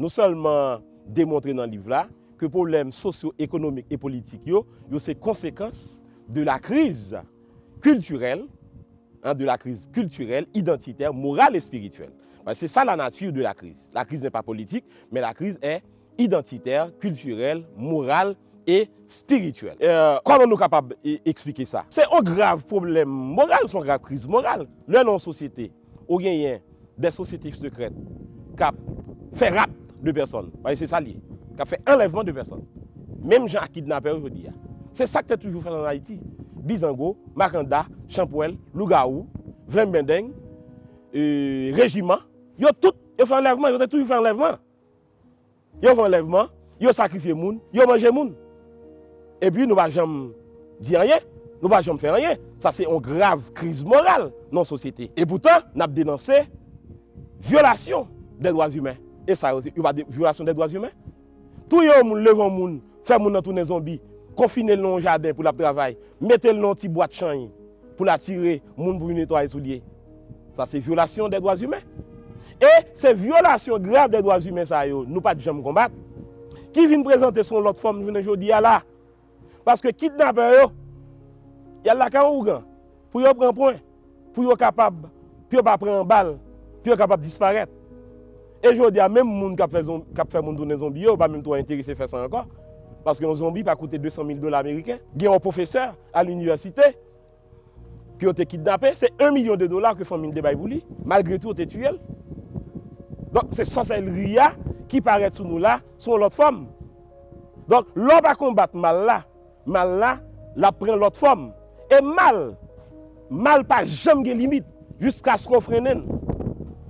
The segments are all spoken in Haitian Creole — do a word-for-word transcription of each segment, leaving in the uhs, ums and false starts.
Nou sèlman demontre nan liv la ke pwoblèm sosyo-ekonomik e politik yo, yo se konsekans de la crise culturelle, hein, de la crise culturelle, identitaire, morale et spirituelle. Paske se sa la nature de la crise. La crise n'est pas politique, mais la crise est identitaire, culturelle, morale et spirituelle. Euh, kòman nou kapab e, eksplike sa? Se yon grav pwoblèm moral, se yon grav kriz moral. Lè nan yon sosyete, ou genyen de sosyete sekrèt k ap fè rap de pèsòn. Paske se sa l ye. K ap fè anlèvman de pèsòn. Menm jan ak kidnapè yo jodi a. Se sa k te toujou fèt ann Ayiti. Bizango, makanda, chanpwèl, lougawou, vlenbendeng, e, rejiman. Yo tout, yo fè anlèvman, yo te toujou fè anlèvman. Yo fè anlèvman, yo sakrifye moun, yo manje moun. Epi nou pa janm di anyen, nou pa janm fè anyen. Sa se yon grav kriz moral nan sosyete. E poutan, n ap denonse vyolasyon dè dwa imen. E sa yo, yo pa de vyolasyon dè dwa imen? Touye yon moun, leve yon moun, fè moun nan tounen zonbi, konfine l nan yon jaden pou l ap travay, mete l nan yon ti bwat channy pou l atire moun pou vin netwaye soulye. Sa se vyolasyon dè dwa imen. E se vyolasyon grav dè dwa imen sa yo, nou pa t janm konbat, ki vin prezante sou yon lòt fòm jounen jodi a la. Paske kidnapè yo, y al lakay yon ougan pou yo pran pwen, pou yo kapab, pou yo pa pran bal, pou yo kapab disparèt. E jodi a, menm moun k ap fè zon-, k ap fè moun tounen zonbi yo, yo pa menm twò enterese fè sa ankò. Paske yon zonbi pa koute de san mil dola ameriken. Gen yon pwofesè a linivèsite ke yo te kidnape, se yon milyon de dola ke fanmi l te bay pou li. Malgre tou, yo te tiye l. Donk, se sòsèlri a ki parèt sou nou la, sou yon lòt fòm. Donk, lè w pa konbat mal la, mal la, l ap pran lòt fòm. E mal, mal pa janm gen limit, jiskaske w frennen l.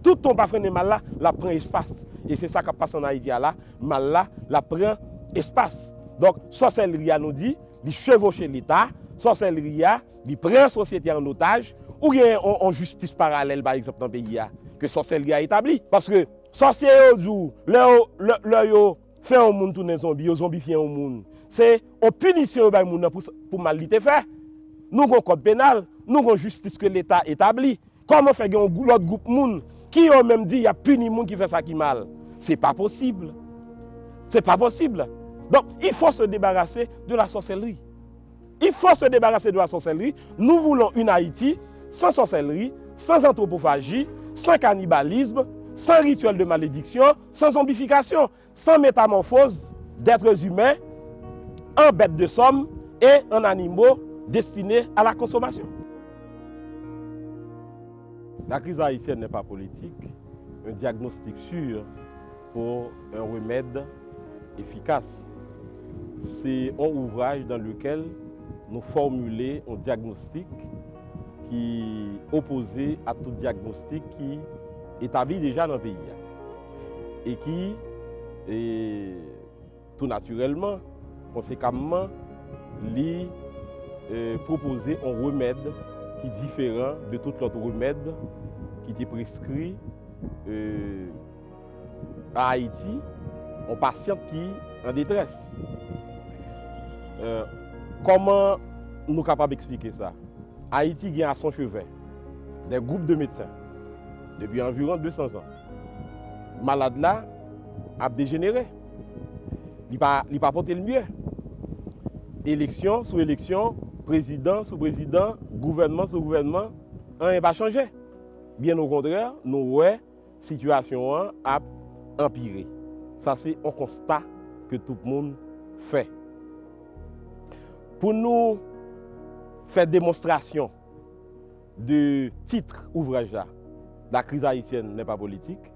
Toutan w pa frennen mal la, l ap pran espas. E se sa k ap pase ann Ayiti a la, mal la, l ap pran espas. Donk, sòsèlri a, nou di, li chevoche Leta, sòsèlri a, li pran sosyete an otaj, ou gen yon, yon jistis paralèl, pa egzanp, nan peyi a, ke sòsèlri a etabli. Paske sòsye yo di w, lè yo, lè, lè yo fè yon moun tounen zonbi, yo zonbifye yon moun, se yon pinisyon yo bay moun nan pou, pou mal li te fè. Nou gen yon kòd penal, nou gen yon jistis ke Leta etabli. Kòman fè gen yon gwou-, lòt gwoup moun ki yo menm di y ap pini moun ki fè sa ki mal? Se pa posib. Se pa posib. Donc, il faut se débarrasser de la sorcellerie. Il faut se débarrasser de la sorcellerie. Nous voulons une Haïti sans sorcellerie, sans anthropophagi, sans cannibalisme, sans rituel de malédiction, sans zombification, sans métamorphose d'êtres humains en bêtes de somme et en animaux destinés à la consommation. La crise haïtienne n'est pas politique, un diagnostic sûr pour un remède efficace. Se yon ouvraj dans lequel nou fòmile yon dyagnostik ki opoze a tout dyagnostik ki etabli deja nan peyi a. E ki, e, tou natirèlman, konsekamman, li, e, pwopoze yon remèd ki diferan de tout lòt remèd ki te preskri, e, a Ayiti, yon pasyant ki an detrès. E, kòman nou kapab eksplike sa? Ayiti gen à son chevet des groupes de médecins depuis environ deux cents ans. Malad la ap dejenere. Li pa, li pa pote l mye. Eleksyon sou eleksyon, prezidan sou prezidan, gouvènman sou gouvènman, anyen pa chanje. Byen okontrè, nou wè sitiyasyon an ap anpire. Sa se yon konsta ke tout moun fè. Pou nou fè demonstrasyon de tit ouvraj la, La crise haïtienne n'est pas politique,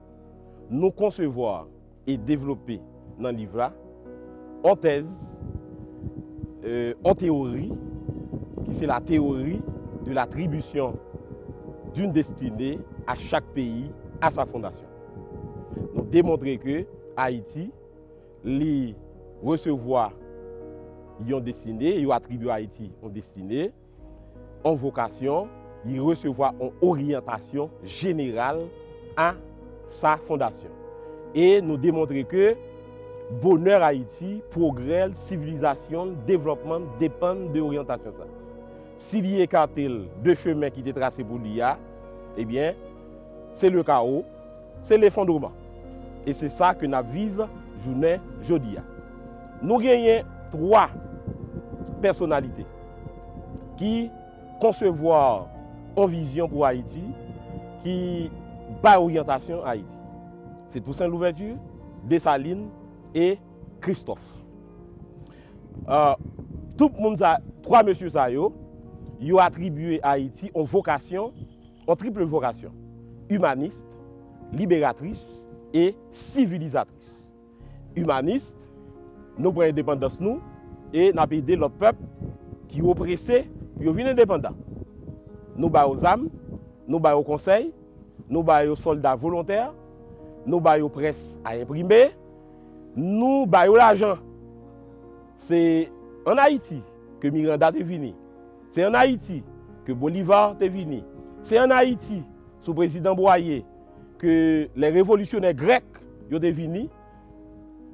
nou konsevwa e devlope nan liv la yon tèz, euh, yon teyori, ki se la théorie de l'attribution d'une destinée à chaque pays à sa fondation. Nou demontre ke Ayiti, li resevwa yon destine, yo atribye Ayiti yon destine, yon vokasyon, li resevwa yon oryantasyon jeneral a sa fondasyon. E nou demontre ke bonè Ayiti, pwogrè l, sivilizasyon l, devlòpman l depann de oryantasyon sa. Si li ekate l de chemen ki te trase pou li a, ebyen, se le kawo, se lefondreman. E se sa ke n ap viv jounen jodi a. Nou genyen twa pèsonalite ki konsevwa yon vizyon pou Ayiti, ki bay oryantasyon Ayiti. Se Toussaint Louverture, Dessalines e Christophe. Euh, tout moun sa, twa mesye sa yo, yo atribye Ayiti yon vokasyon, yon triple vokasyon, imanist, liberatris e sivilizatris. Imanist, nou pran endepandans nou e n ap ede lòt pèp ki oprese pou yo vin endepandan. Nou ba yo zam, nou ba yo konsèy, nou ba yo sòlda volontè, nou ba yo près a enprime, nou ba yo lajan. Se ann Ayiti ke Miranda te vini. Se ann Ayiti ke Bolivar te vini. Se ann Ayiti, sou prezidan Bwaye, ke lè revolisyonè grèk yo te vini.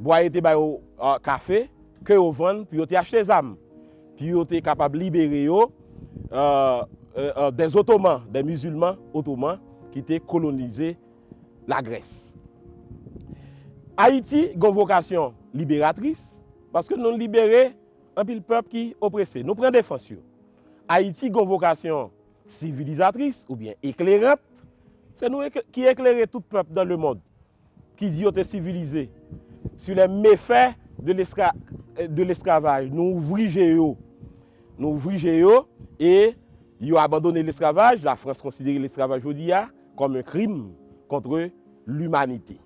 Bwaye te ba yo, ah, kafe, ke yo vann pou yo te achte zam, pou yo te kapab libere yo, euh, euh, euh, des Ottoman, des musulmans ottoman ki te kolonize Lagrès. Ayiti gen vokasyon liberatris, paske nou libere anpil pèp ki oprese. Nou pran defans yo. Ayiti gen vokasyon sivilizatris oubyen eklerant. Se nou ek- ki eklere tout pèp dans le monde, ki di yo te sivilize, sur les méfaits de l'escla- de l'esclavage. Nou ouvri je yo. Nou ouvri je yo e yo abandone lesklavaj. Lafrans konsidere lesklavaj jodi a kòm un crime contre l'humanité.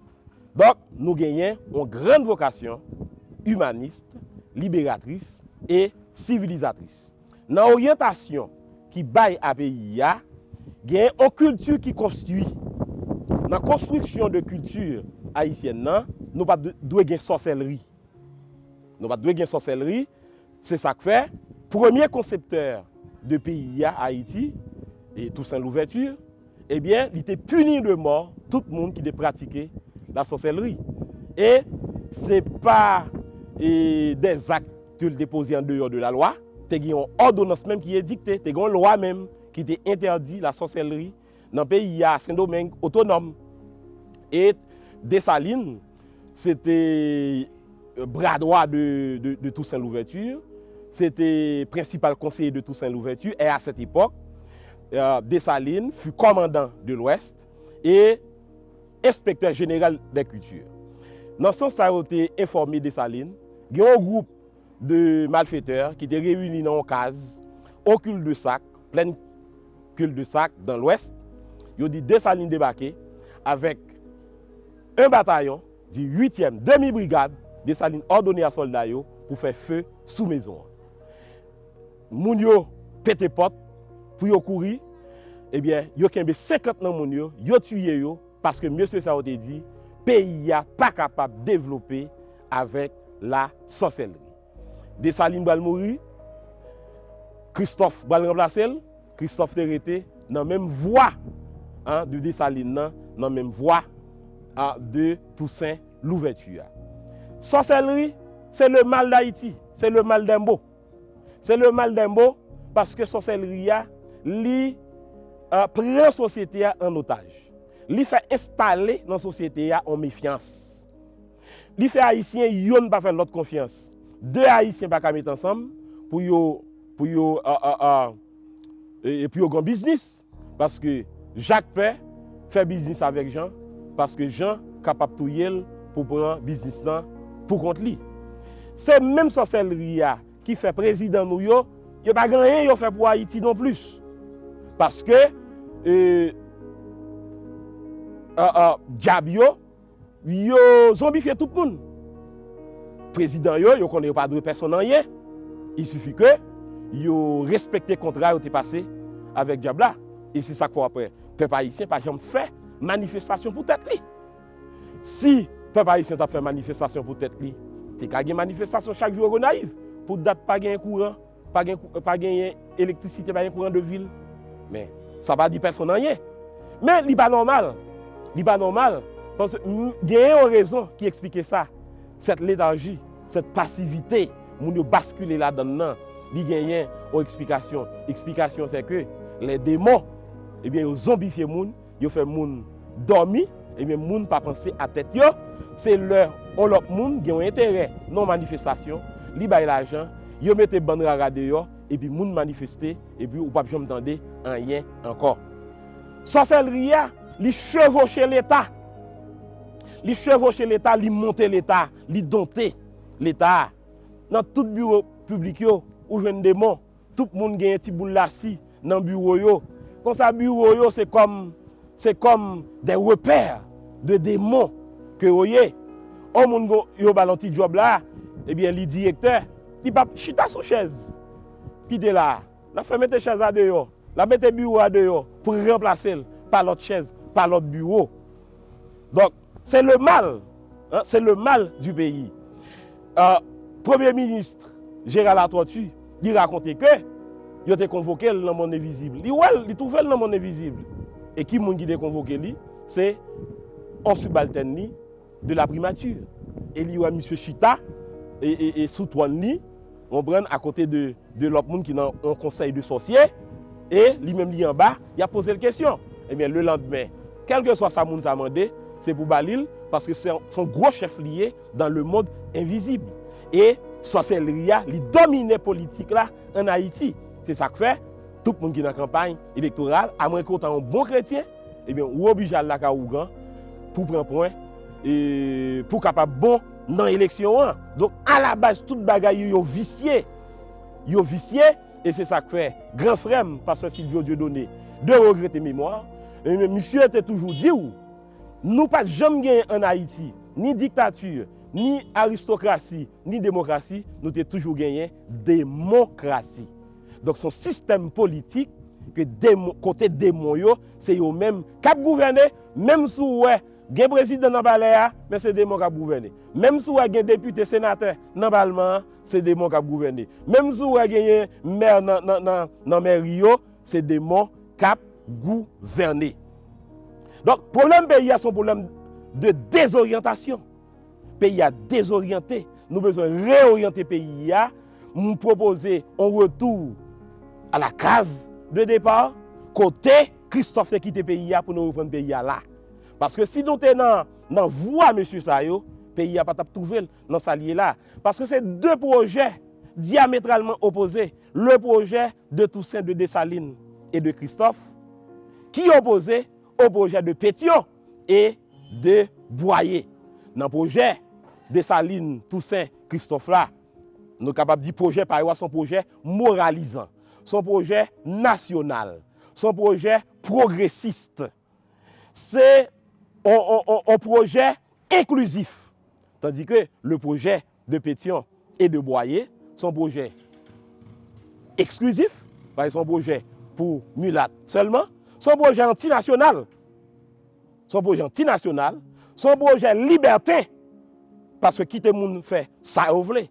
Donk, nou genyen yon grann vokasyon imanis, liberatris e sivilizatris. Nan oryantasyon ki bay a peyi a, gen yon kilti ki konstwi. Nan konstriksyon de kilti ayisyèn nan, nou pa dwe gen sòsèlri. Nou pa dwe gen sòsèlri. Se sa k fè, premye konseptè de peyi a, Ayiti, e Toussaint Louverture, ebyen, li te pini de mò tout moun ki te pratike lasòsèlri. E se pa, e, des actes ke l te poze an deyò de la lwa, te gen yon òdonans menm ki edikte, te gen yon lwa menm ki te entèdi lasòsèlri nan peyi a, Sendomeng otonòm. E Desalin, se te bra dwa de, de, de Toussaint Louverture, se te prensipal konseye de Toussaint Louverture, e a sèt epòk, euh, Dessalines fut commandant de l'Ouest et inspecteur général des cultures. Nan sans sa yo te enfòme Desalin, gen yon gwoup de malfetè ki te reyini nan yon kaz, au cul-de-sac, plaine cul-de-sac, dans l'Ouest. Yo di Desalin debake avèk un bataillon du huitième demi-brigade. Desalin òdone a sòlda yo pou fè fe sou mezon an. Moun yo pete pòt pou yo kouri. Ebyen, yo kenbe senkant nan moun yo, yo tiye yo, paske mesye sa yo te di, peyi a pa kapab devlope avèk lasòsèlri. Desalin pral mouri, Kristòf pral ranplase l. Kristòf te rete nan menm vwa, an, de Desalin nan, nan menm vwa, an, de Toussaint Louverture a. Sòsèlri, se le mal d'Haïti, se le mal des maux. Se le mal des maux, paske sòsèlri a, li, euh, pran sosyete a an otaj. Li fè enstale nan sosyete a yon mefyans. Li fè Ayisyen yonn pa fè lòt konfyans. De Ayisyen pa ka met ansanm pou yo, pou yo, euh, euh, euh, e, e pou yo gen biznis. Paske Jak pè fè biznis avèk Jan, paske Jan kapab touye l pou pran biznis lan pou kont li. Se menm sòsèlri a ki fè prezidan nou yo, yo pa gen anyen yo fè pou Ayiti non plis. Paske, e, a, a, dyab yo, yo zonbifye tout moun. Prezidan yo, yo konnen yo pa dwe pèsonn anyen. Il suffit ke yo respekte kontra yo te pase avèk dyab la. E se sa k fè w ap wè pèp ayisyen pa janm fè manifestasyon pou tèt li. Si pèp ayisyen t ap fè manifestasyon pou tèt li, te ka gen manifestasyon chak jou yo Gonayiv. Pou dat pa gen kouran, pa gen kou-, pa genyen elektrisite, pa gen kouran de vil. Men, sa pa di pèsonn anyen. Men, li pa nòmal. Li pa nòmal. Paske, m, genyen yon rezon ki eksplike sa. Cette léthargie, cette passivité, moun yo baskile ladann nan, li genyen yon eksplikasyon. Eksplikasyon, se ke les démons, ebyen, yo zonbifye moun, yo fè moun dòmi, Ebyen, moun pa panse a tèt yo. Se lè yon lòt moun gen yon enterè nan yon manifestasyon, li bay lajan, yo mete bann rara deyò, epi moun manifeste, epi ou p ap janm tande anyen ankò. Sòsèlri a, li chevoche Leta. Li chevoche Leta, li monte Leta, li donte Leta a. Nan tout biwo piblik yo, ou jwenn demon. Tout moun genyen ti boul lasi nan biwo yo. Konsa biwo yo se kòm, se kòm des repères de démons ke yo ye. On moun gon, yo ba l yon ti djòb la, ebyen li direktè, li p ap chita sou chèz ki te la a. L ap fè mete chèz la deyò, l ap mete biwo a deyò pou ranplase l pa lòt chèz, pa lòt biwo. Donk, c'est le mal, hein, c'est le mal du pays. Euh, Premye minis Gérard Latortue, li rakonte ke yo te konvoke l nan mond envizib. Li wè l, li twouve l nan mond envizib. E ki moun ki te konvoke li? Se yon sibaltèn li de la primature. E li wè misye chita e, e, e sou twòn li, konprann, akote de de lòt moun ki nan yon konsèy de sòsye, e li menm li anba, y ap poze l kesyon. Ebyen, lelandmen, kèlkeswa sa moun sa mande, se pou ba li l, paske se yon, se yon gwo chèf li ye dans le monde invisible. E sòsèlri a, li domine politik la ann Ayiti. Se sa k fè, tout moun ki nan kanpay elektoral, amwenke w ta yon bon kretyen, ebyen, ou oblije al lakay ougan pou pran pwen, e pou kapab bon nan eleksyon an. Donk, alabaz, tout bagay yo, yo visye. Yo visye, e se sa k fè gran frè m, pastè Silvio Dieudonné, de regrete memwa, e, misye te toujou di w, nou pa t janm genyen ann Ayiti, ni diktati, ni aristokrasi, ni demokrasi, nou te toujou genyen demonkrasi. Donk, se yon sistèm politik ke demon, kote demon yo, se yo menm k ap gouvène, menm si w wè gen prezidan nan palè a, men se demon k ap gouvène. Menm si w wè gen depite, senatè nan palman an, se demon k ap gouvène. Menm si w wè genyen mè nan, nan, nan, nan mèri yo, se demon k ap gouvène. Donk, pwoblèm peyi a se yon pwoblèm de dezoryantasyon. Peyi a dezoryante. Nou bezwen reoryante peyi a. M pwopoze yon retou à la case de départ, kote Christophe te kite peyi a pou nou reprann peyi a la. Paske si nou te nan, nan vwa mesye sa yo, peyi a pa t ap twouve l nan sa l ye la. Paske se de pwojè dyametralman opoze. Le projet de Toussaint, de Dessalines et de Christophe, ki opoze o pwojè de Pétion e de Boyer. Nan pwojè Desalin, Tousen, Kristòf la, nou kapab di pwojè pa yo a se yon pwojè moralizan, se yon pwojè nasyonal, se yon pwojè pwogresis, se yon, yon, yon, yon pwojè enklizif. Tandis que le projet de Pétion et de Boyer se yon pwojè eksklizif, paske se yon pwojè pou milat sèlman, se yon pwojè antinasyonal, se yon pwojè antinasyonal, se yon pwojè libèten, paske kite moun fè sa yo vle.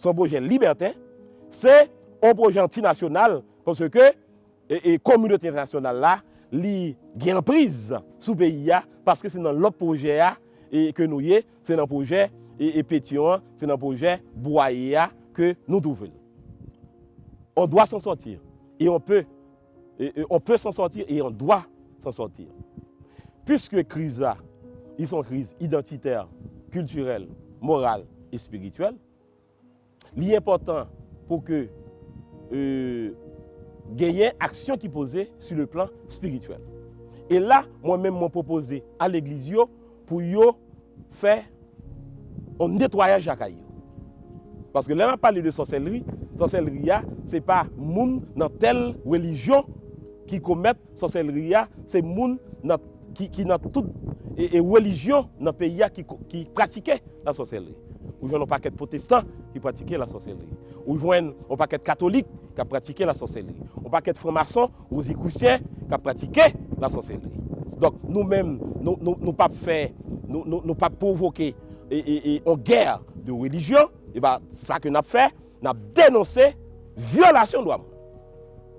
Se yon pwojè libèten, se yon pwojè antinasyonal, paske e, e kominote entènasyonal la, li gen anpriz sou peyi a, paske se nan lòt pwojè a, e, ke nou ye, se nan pwojè, e, e Pétion an, se nan pwojè Boyer a ke nou twouve l. On doit s'en sortir, et on peut, et, et on peut s'en sortir, et on doit s'en sortir. Puisque kriz la, li se yon kriz idantitè, kiltirèl, moral e espirityèl, li enpòtan pou ke, euh, genyen aksyon ki poze sur le plan spirituel. E la, mwen menm, mwen pwopoze a legliz yo pou yo fè yon netwayaj lakay yo. Paske lè m ap pale de sòsèlri, sòsèlri a, se pa moun nan tèl relijyon ki komèt sòsèlri a, se moun nan, ki, ki nan tout, e, e relijyon nan peyi a ki ko-, ki pratike lasòsèlri. Ou jwenn yon pakèt pwotestan ki pratike lasòsèlri. Ou jwenn yon pakèt katolik k ap pratike lasòsèlri. Yon pakèt franmason, wozikrisyen k ap pratike lasòsèlri. Donk, nou menm, nou, nou, nou p ap fè, nou, nou, nou p ap pwovoke e, e, e, yon gè de relijyon, e ba, sa ke n ap fè, n ap denonse vyolasyon dwa moun.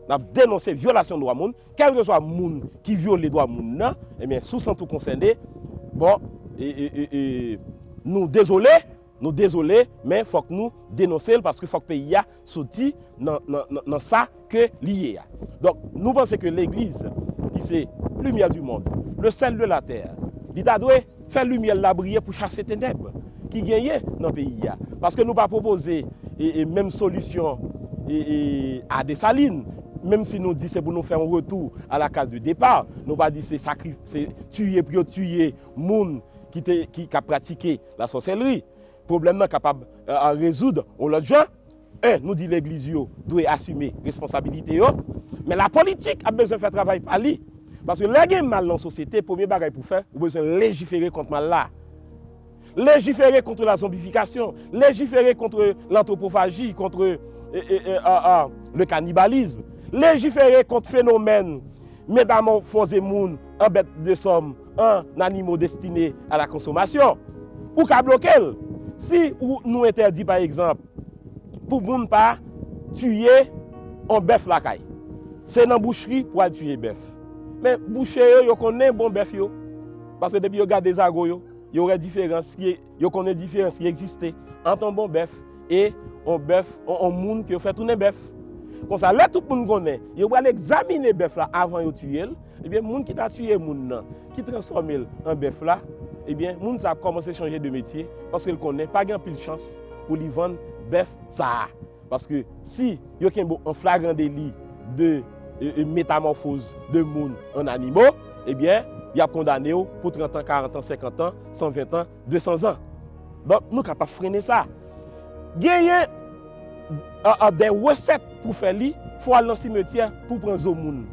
N ap denonse vyolasyon dwa moun, kèlkeswa moun ki vyole dwa moun nan, ebyen, si w santi w konsène, bon, e, e, e, e, nou dezole, nou dezole, men fòk nou denonse l, paske fòk peyi a soti nan, nan, nan, nan sa ke li ye a. Donk, nou panse ke legliz, ki se lumière du monde, le sel de la terre, Li ta dwe fè limyè l la briye pou chase tenèb ki genyen nan peyi a. Paske nou pa pwopoze e, e menm solisyon e, e, a Desalin, menm si nou di se pou nou fè yon retou a la case de départ, nou pa di se sakri, se tiye pou yo tiye moun ki te, ki, k ap pratike lasòsèlri. Pwoblèm nan kapab e, e, rezoud yon lòt jan. En, nou di legliz yo dwe asime responsabilite yo, men lapolitik ap bezwen fè travay pa li. Paske lè gen mal nan sosyete, premye bagay pou fè, ou bezwen lejifere kont mal la. Lejifere kont la zonbifikasyon, lejifere kont lantwopofaji, kont e, e, e, a, a, le kanibalizm, lejifere kont fenomèn metamòfoze moun an bèt de sòm, an animo destine a la konsomasyon. Ou ka bloke l. Si ou, nou entèdi, pa egzanp, pou moun pa tiye yon bèf lakay, se nan bouchri pou al tiye bèf. Men bouche yo, yo konnen bon bèf yo. Paske depi yo gade zago yo, yo wè diferans ki, yo konnen diferans ki egziste ant yon bon bèf e yon bèf, yon, yon moun ke yo fè tounen bèf. Konsa, lè tout moun konnen, yo pral egzamine bèf la avan yo tiye l, ebyen, moun ki ta tiye moun nan, ki transfòme l an bèf la, ebyen, moun sa ap kòmanse chanje de metye, paske l konnen pa gen anpil chans pou li vann bèf sa a. Paske si yo kenbe w an flagran deli de e, e, metamòfoz de moun an animo, ebyen, y ap kondane w pou trant an, karant an, senkant an, san ven an, de san zan. Donk, nou kapab frennen sa. Genyen a, a, de resèt pou fè li, fò w al nan simetyè pou pran zo moun,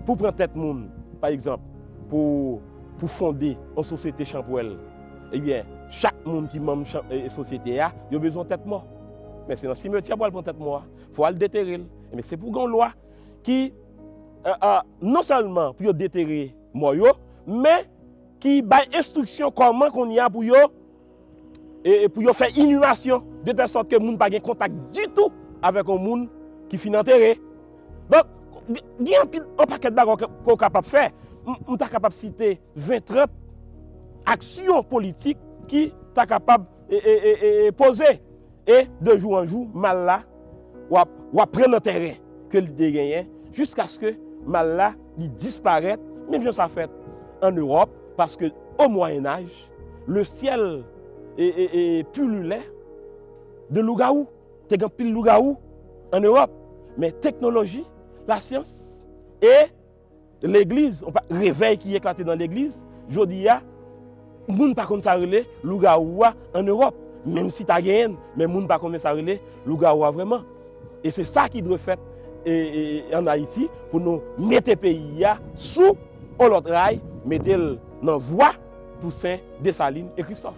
pou pran tèt moun, pa egzanp, pou, pou fonde yon sosyete chanpwèl. Ebyen, chak moun ki manm chan, e, e, sosyete a, yo bezwen tèt mò. Men se nan simetyè pou al pran tèt mò a. Fò al detere l. Ebyen, se pou gen yon lwa ki, e, e, non sèlman pou yo detere mò yo, men ki bay enstriksyon kòman kounye a pou yo, e, e pou yo fè inimasyon, de tèl sòt ke moun pa gen kontak ditou avèk yon moun ki fin antere. Donk, gen, gen anpil, yon pakèt bagay ke, ke w kapab fè. M, m ta kapab site ven, trant aksyon politik ki ta kapab e, e, e, e, e poze. E de jou an jou, mal la, w ap, w ap pran nan tèren ke li te genyen, jiskaske mal la, li disparèt, menm jan sa fèt an Ewòp, paske o Mwayen Aj, le syèl e, e, e pililè de lougawou. Te gen anpil lougawou an Ewòp, men teknoloji, lasyans e legliz, yon pa, revèy ki eklate nan legliz, jodi a, moun pa konn sa rele lougawou a an Ewòp, menm si ta genyen l, men moun pa konnen sa rele lougawou a vrèman. E se sa ki dwe fèt e, e, e, an Ayiti pou nou mete peyi a sou yon lòt ray, mete l nan vwa Tousen, Desalin e Kristòf.